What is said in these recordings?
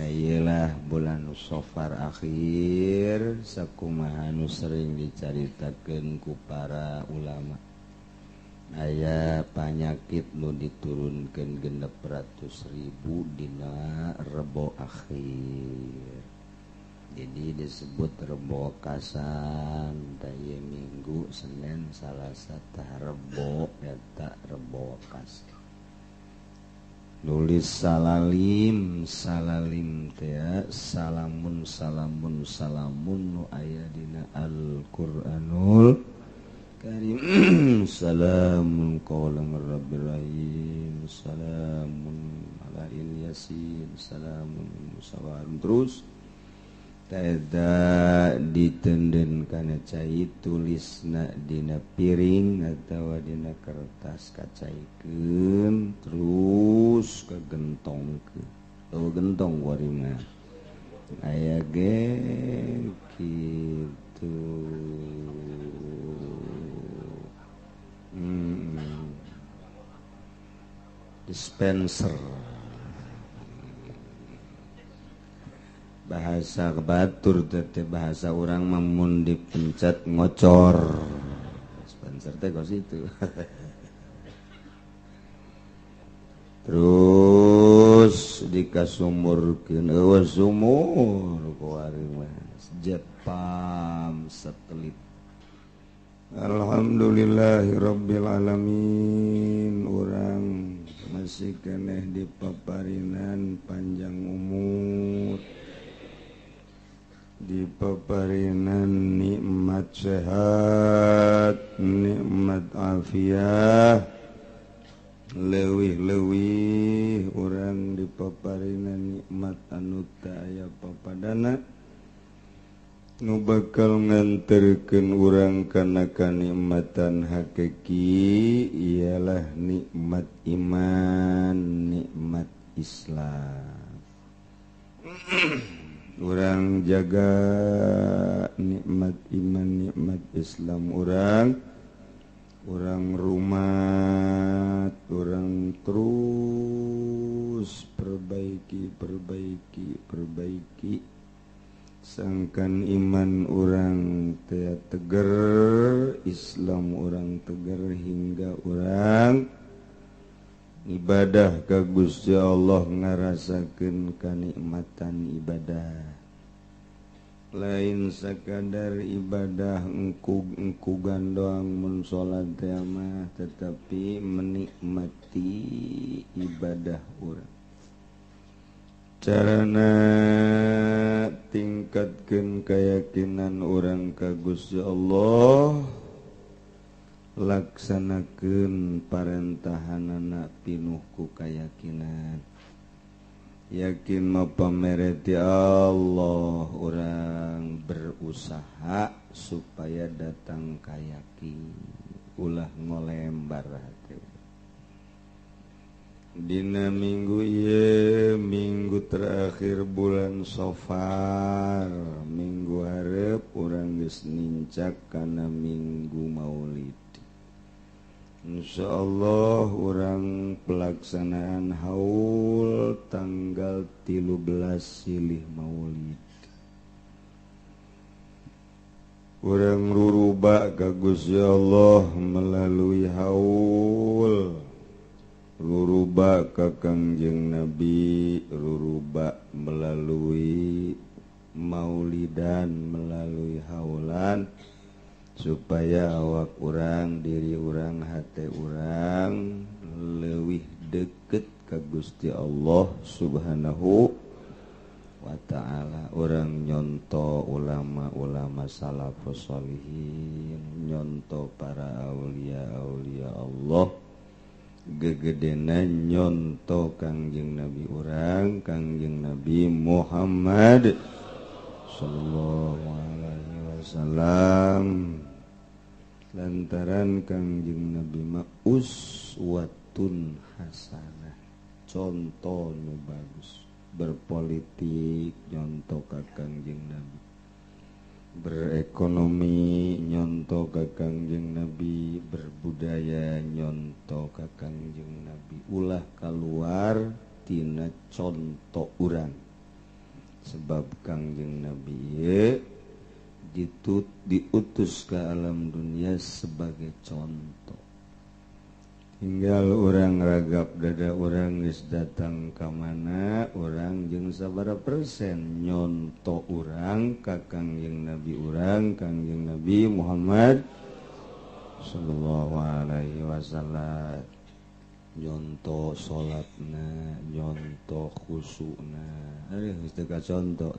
Nah iyalah bulan Safar akhir sakumaha nu sering dicaritakeun ku para ulama. Aya panyakit nu diturunkeun 600.000 dina Rebo akhir. Jadi disebut Rebo Kasan, tah ieu Minggu, Senin, Salasa, tah Rebo eta Rebo Kasan. Nulis salalim, salalim teh salamun salamun salamun nu aya dina Al-Qur'anul Karim. Salamun qawlan mir rabbir rahim, salamun ala Ilyasin, salamun musawarun. Terus teda ditenden kana cai, tulisna dina piring atawa dina kertas kacaikeun, terus kagentongkeun. Oh gentong kuari mah aya ge kitu. Dispenser bahasa batur teh bahasa urang mah mun dipencet ngocor. Dispenser teh kos itu. Terus dikasumurkeun eueuh sumur kuari mah jet pam satelit. Alhamdulillahirabbil alamin, urang masih keneh di paparinan panjang umur, di paparinan nikmat sehat, nikmat afiah, leuwih-leuwih urang di paparinan nikmat anu teu aya papadana nu bakal nganterkeun urang kana kanikmatan hakiki, ialah nikmat iman, nikmat Islam. Urang jaga nikmat iman, nikmat Islam urang, urang rumat, urang terus perbaiki, perbaiki, perbaiki. Sangkan iman urang teh teger, Islam urang teger hingga urang ibadah ka Gusti Allah ngarasakeun kanikmatan ibadah. Lain sakadar ibadah engkug-engkugan doang mun salat teh mah, tetapi menikmati ibadah urang. Carana tingkatkeun keyakinan urang ka Gusti Allah, laksanakeun parentahanana pinuh ku kayakinan. Yakin mah pamere ti Allah, urang berusaha supaya datang ka yakin, ulah ngolembar hati. Dina minggu ieu, minggu terakhir bulan Safar, minggu hareup urang geus nincak kana minggu Maulid. Insyaallah urang pelaksanaan haul tanggal 13 Silih Maulid. Urang ruruba ka Gusti Allah melalui haul, ruruba ka Kangjeng Nabi, ruruba melalui maulidan, melalui haulan, supaya awak urang, diri urang, hati urang leuwih deket ka Gusti Allah Subhanahu wa ta'ala. Urang nyonto ulama-ulama salafus sholihin, nyonto para aulia-aulia Allah, gegedena nyonto Kangjeng Nabi urang, Kangjeng Nabi Muhammad sallallahu alaihi wasallam. Lantaran Kangjeng Nabi mah uswatun hasanah, contoh nu bagus. Berpolitik nyonto ka Kangjeng Nabi, berekonomi nyonto ka Kangjeng Nabi, berbudaya nyonto ka Kangjeng Nabi. Ulah keluar tina contoh urang. Sebab Kangjeng Nabi ieu diutus ke alam dunia sebagai contoh. Tinggal orang ragap dada orang geus datang ka mana, orang jeung sabaraha persen nyonto urang ka Kangjeng Nabi urang, Kangjeng Nabi Muhammad sallallahu alaihi wasallam. Nyonto salatna, nyonto khusukna, aduh geus teu kaconto.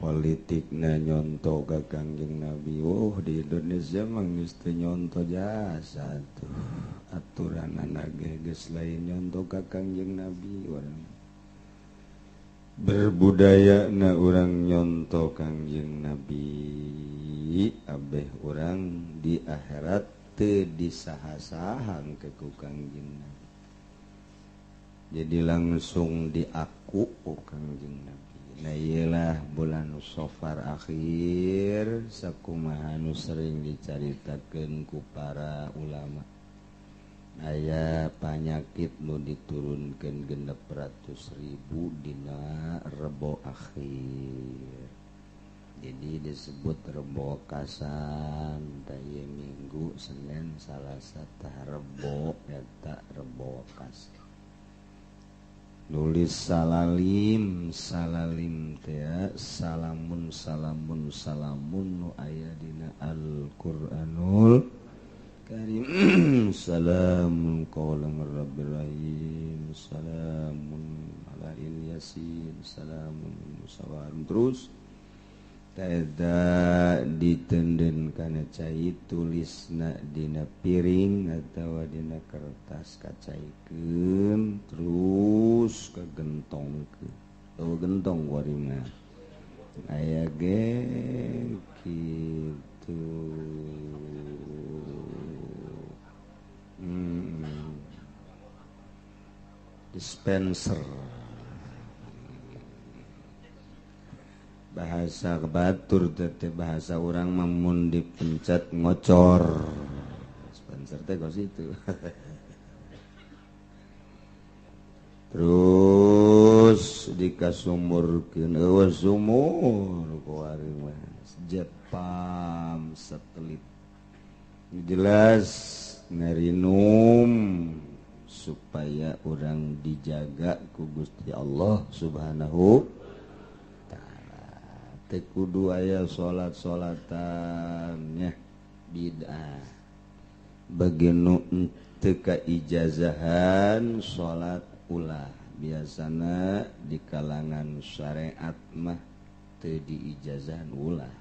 Politikna nyonto ka Kangjeng Nabi. Oh, di Indonesia mah geus teu nyonto jasa tuh. Aturanana ge geus lain nyonto ka Kangjeng Nabi urang. Berbudaya na urang nyonto Kangjeng Nabi, abeh urang di akhirat teu disaha-sahang ke ku Kangjeng Nabi. Jadi langsung diaku ku Kangjeng Nabi. Nah iyalah bulan Safar akhir sakumaha nu sering dicaritakeun ku para ulama. Aya panyakit nu diturunkeun 600.000 dina Rebo akhir. Jadi disebut Rebo Kasan, tah ieu Minggu, Senin, Salasa tah Rebo eta Rebo Kasan. Nulis salalim, salalim teh salamun salamun salamun nu aya dina Al-Qur'anul Karim. Salamun qawlan mir rabbir rahim, salamun ala Ilyasin, salamun musawarun. Terus teda ditenden kana cai, tulisna dina piring atawa dina kertas kacaikeun, terus kagentongkeun. Eueuh gentong warina aya ge kitu. Dispenser bahasa kebatur teh bahasa urang mah mun dipencet ngocor. Dispenser teh kos itu. Terus dikasumurkeun eueuh sumur kuari mah Jepang satelit. Jelas ngarinum supaya urang dijaga ku Gusti Allah Subhanahu ta'ala. Teu kudu aya salat-salatannya bid'ah. Bagi nu teu kaijazahan salat ulah, biasana di kalangan syariat mah teu diijazahan ulah.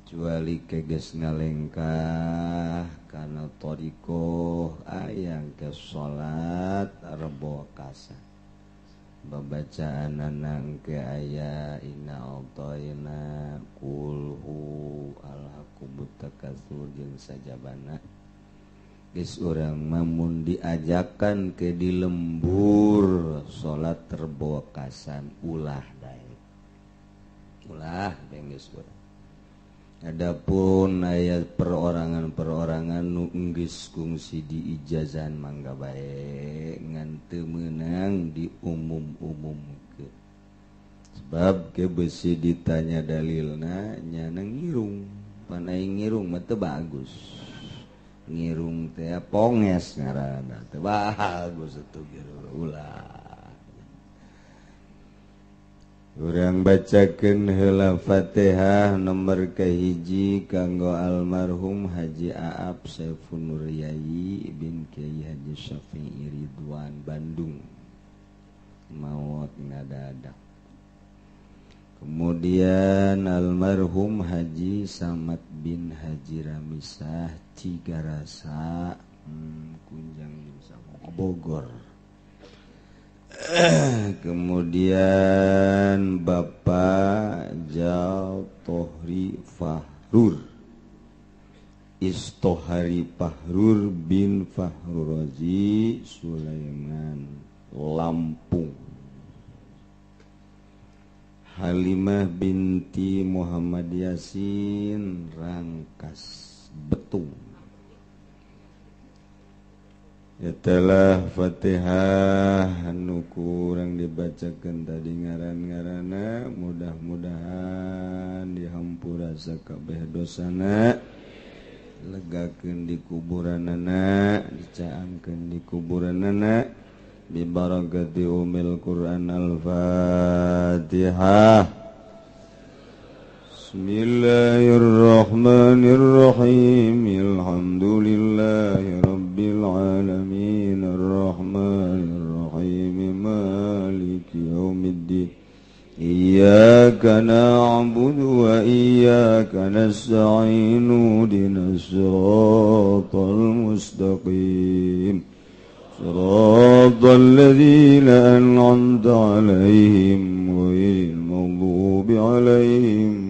Kecuali keges ngalengkah kana thariqah aya ke salat Rebo Kasan. Babacaan ke aya inna a'tayna kulhu alhaqubut takatsur jeung sajabana. Geus urang mah mun diajakan ke di lembur salat Rebo Kasan ulah daek. Ulah geus urang. Adapun ayat perorangan-perorangan nu geus kungsi diijazahan mangga bae ngan teu meunang diumum-umumkeun. Sebab ke besi ditanya dalilna nyana ngirung, pan aing ngirung mah teu bagus. Ngirung teh ponges ngaranna, teu bagus atuh ulah. Urang bacakeun heula Fatihah nomor kahiji kanggo almarhum Haji Aab Saiful Nuryai bin Kiai Haji Syafi'i Ridwan Bandung. Maot ngadadak. Kemudian almarhum Haji Samad bin Haji Ramisah Cigarasa, Kunjang Bogor. Kemudian Bapak Jaltohri Fahrur Istohari Fahrur bin Fahrurozi Sulaiman Lampung. Halimah binti Muhammad Yasin Rangkas Betung. Itulah Fatihah anu kurang dibacakan tadi ngaran-ngarana, mudah-mudahan dihampura sakabeh dosana, legakeun di kuburanana, dicaangkeun di kuburanana, bi barakati umil Quran. Al-Fatihah. Bismillahirrahmanirrahim. Alhamdulillahi rabbil alamin, arrahmanirrahim, maliki yaumiddin. Iyyaka na'budu wa iyyaka nasta'in, ihdinas siratal mustaqim, siratal ladzina an'amta 'alaihim ghairil maghdubi 'alaihim.